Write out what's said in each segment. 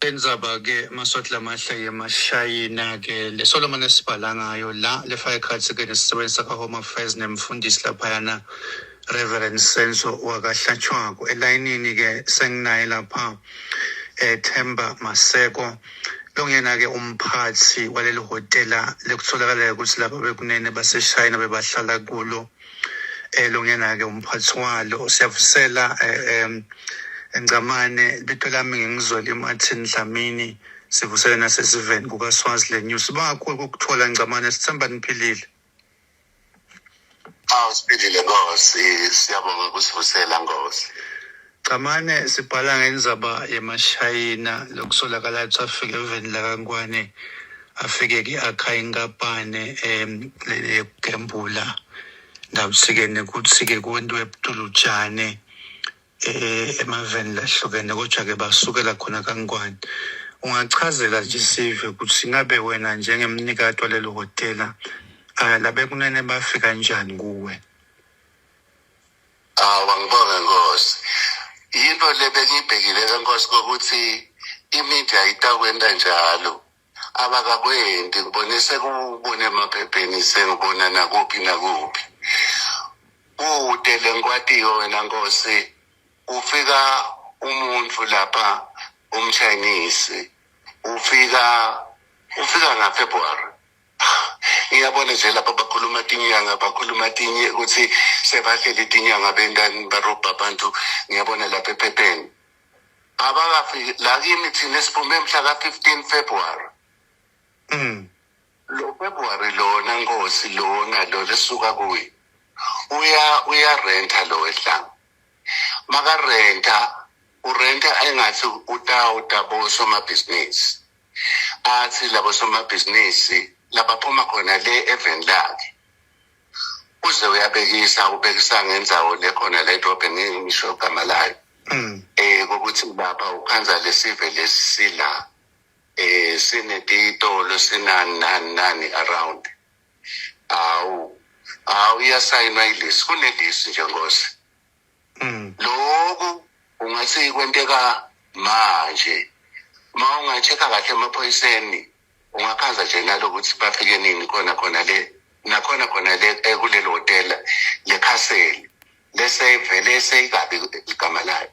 Lendzaba-ke Maswati lamahle yemashayina-ke lesolomane sibhala ngayo la lefaka ekhatsi-ke nesisebenzi saka-Home Affairs nemfundisi laphayana Reverend Senzo wakahlatshwako. Elayinini-ke senginaye lapha Themba Maseko longuyena-ke umphatsi waleli hhotela lekutholakala ukuthi laba bekunene baseShayina bebahlala kulo. Longuyena-ke umphatsi walo. Siyavusela Ngcamane, libito lami nginguZweli Martin Dlamini, sivusele nasesiveni kukaSwaziland News. Sibonga kakhulu ukukuthola Ngcamane, sithemba niphilile. Awu siphilile Nkosi, siyabonga ukusivusela Nkosi. Ngcamane, sibhala ngendzaba yemashayina lokusolakala ukuthi afike eveni lakaNgwane afike-ke akha inkampane yekugembula ndawuthi-ke nekuthi-ke kwentiwe butulutshane emaveni lahlukene kodwa-ke basukela khona kaNgwane. Ungachazela nje sive ukuthi ngabe wena njengemnikati walelo hhotela labekunene bafika njani kuwe? Awu angibonge Nkosi. Yinto le bengiyibhekile ke Nkosi kokuthi imedia itakwenta njalo. Abakakwenti ngibone sekubona emaphepheni sengibona nakuphi nakuphi. Kude lengikwatiyo wena Nkosi ufika umuntu lapha umChinese ufika ufika ngaFebruary. Ngiyabona nje lapha bakhuluma tinyanga bakhuluma tinye ukuthi sebahleli tinyanga bentani barobha abantu ngiyabona lapha ephepheni. Abakafiki la kimi thina siphume mhla ka-15 February. Lo February lona Nkosi lona lo lesuka kuye. Uya uyarenta lo wehlanga. Makarenta urenta engathi utawuta bosomabhizinisi. Athi labo somabhizinisi labaphuma khona le eveni lakhe. Uze uyabekisa ubekisa ngendzawo lekhona la edrobheni ngeke ngisho igama layo. Kokuthi lapha ukhanza lesive lesila sinetitolo sinani nani nani around. Awu awu iyasayinwa ilist kunelist nje Nkosi. Lokhu ungathi kwenteka manje ma unga-check-a kahle emaphoyiseni ungakhanza nje nalokuthi bafike nini khona khona le nakhona khona le kulelo hotela lekhaseli leseyivele seyikabi igama layo.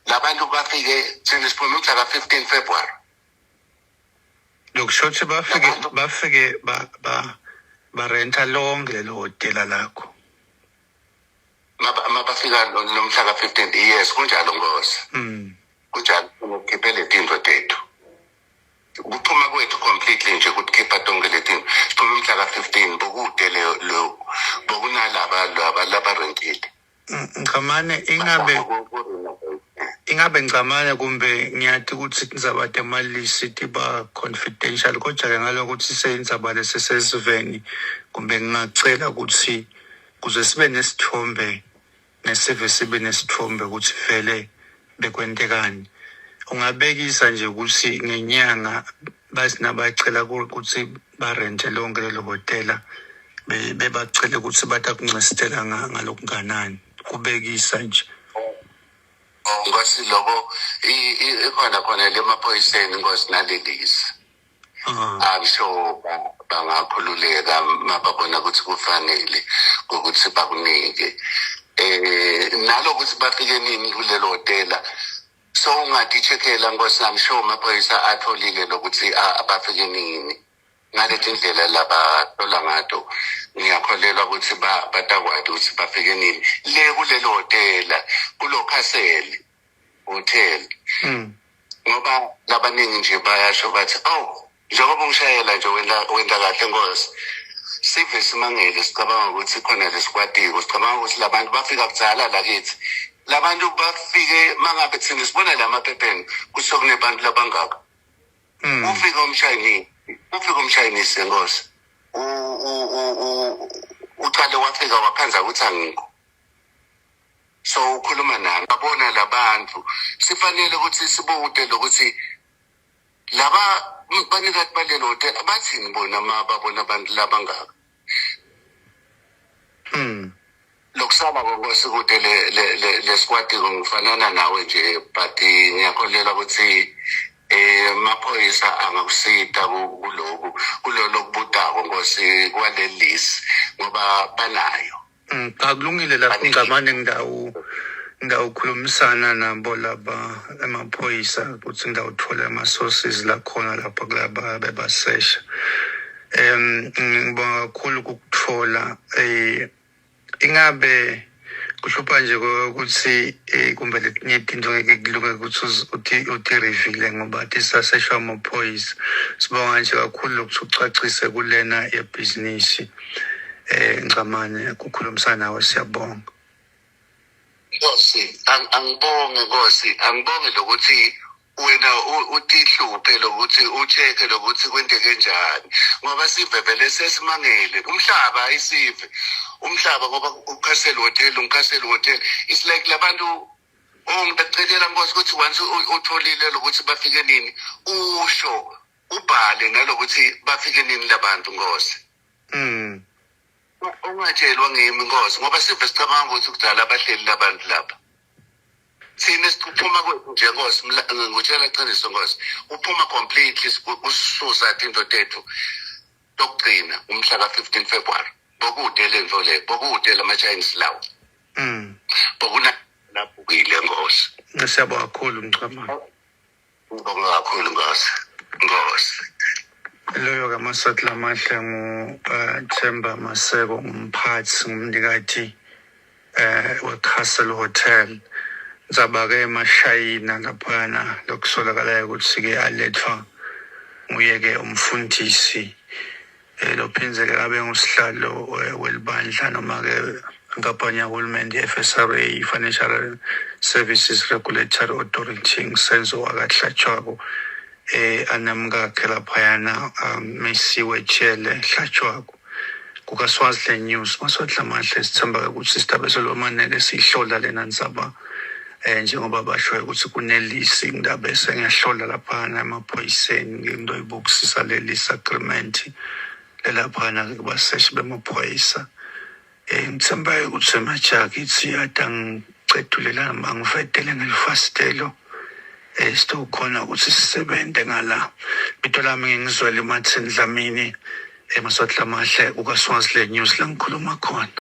Labantu bafike thina siphume umhla ka-15 February. Lokusho ukuthi bafike bafike ba ba barenta lonke lelo hotela lakho. Mabafika nomhla ka-15 yes kunjalo Nkosi. Kunjalo ukukhiphe letinto tethu. Kuphuma kwethu completely nje ukukhipha tonke letinto. Siphume umhla ka-15 bokude lo bokunalaba laba labarentile. Ngcamane ingabe ingabe Ngcamane kumbe ngiyathi ukuthi indzaba temalisi tiba confidential kodwa ke ngalokuthi seyindzaba lesesesiveni kumbe ngingacela ukuthi kuze sibe nesithombe nesive sibe nesithombe ukuthi vele bekwentekani. Ungabekisa nje ukuthi ngenyanga bathi nabacela ukuthi barente lonke lelo hhotela bebacele ukuthi batakuncesitela ngalokunganani kubekisa nje. Nkosi loko ikhona khona le emaphoyiseni Nkosi nalelisi. I'm sure bangakhululeka mababona ukuthi kufanele ukuthi bakunike. Nalokuthi bafike nini kulelo hotela so ungati-check-ela Nkosi, I'm sure amaphoyisa atholile lokuthi bafike nini. Ngaleti ndlela labathola ngato ngiyakholelwa ukuthi batakwati ukuthi bafike nini le kulelo hotela kulo Castle Hotel. Ngoba labaningi nje bayasho bathi awu njengoba ungishayela nje wenta kahle Nkosi. Sive simangele sicabanga ukuthi khona lesikwatiko sicabanga ukuthi labantu bafika kudzala lakithi. Labantu bafike mangabe thina sibona la maphepheni kusuke kunebantu labangaka. Ufika umshayini, ufika umshayinisi Nkosi. Uqale wafika wakhanza ukuthi angikho. So ukhuluma nami babona labantu sifanele ukuthi sibude lokuthi laba banikati balelo hotel bathini bona ma babona abantu labangaka. Lokusaba konkosi kude le lesikwatiko ngifanana nawe nje but ngiyakholelwa ukuthi Maphoyisa angakusita kuloku kulolo kubutako nkosi kwale list ngoba banayo. Cha, kulungile lapho Ngcamane, ngidawukhulumisana nabo laba emaphoyisa ukuthi ngidawuthola ama-sources lakhona lapha kulaba bebasesha. Ngibonga kakhulu ukukuthola. Ingabe kuhlupha nje ukuthi kumbe letinye tinto ngeke kulunge ukuthi uti-reveal-e ngoba tisaseshwa amaphoyisa. Sibonga nje kakhulu lokuthi ucacise kulena yebhizinisi. Ngcamane, ukukhulumisana nawe, siyabonga. Nkosi, angibonge Nkosi, angibonge lokuthi wena utihluphe lokuthi ucheck-e lokuthi kwenteke njani, ngoba sive vele sesimangele umhlaba, ayisive umhlaba, ngoba uCastle Hotel, uCastle Hotel, it's like labantu. Oh, ngitakucelela Nkosi ukuthi once utholile lokuthi bafike nini, usho ubhale nalokuthi bafike nini labantu, Nkosi. Ungatshelwa ngimi Nkosi, ngoba sive sicabanga ukuthi kudala abahleli labantu lapha. Thina siphuma kwethu nje Nkosi, ngikutshela qiniso Nkosi, uphuma completely usisusa tinto tethu tokugcina umhla ka-15 February. Bokude le nto le, bokude lama-Chinese lawo. Bokuna labhukile Nkosi. Siyabonga kakhulu, Ngcamane. Ngibonga kakhulu Nkosi. Nkosi. Loyo kaMaswati lamahle ngu Themba Maseko, ngumphathi, ngumnikati we-Castle Hotel. Ndzaba-ke emashayina laphana lokusolakalayo ukuthi-ke alethwa nguye-ke umfundisi lophindze-ke abe ngusihlalo welibandla noma-ke inkampani yahulumende i-FSRA, Financial Services Regulatory Authority, ngisenzo wakaHlatshwako, anamkakhe laphayana Mesiwe Jele Hlatshwako. Kuka-Swaziland News, Maswati lamahle, sithemba ukuthi sidaba selomane-ke siyihlola lena ndzaba njengoba basho ukuthi kunelisi, ngidabe sengiyahlola laphana emaphoyiseni ngindoyibukisisa le lease agreement lelaphana-ke kubaseshi bemaphoyisa. Ngithemba ukuthi emajakithi atangicedulela noma ngivetele ngelifasitelo sitokhona ukuthi sisebenze ngala. Bito lami ngingizwele Martin Dlamini, eMaswati lamahle, kuka-Swaziland News la ngikhuluma khona.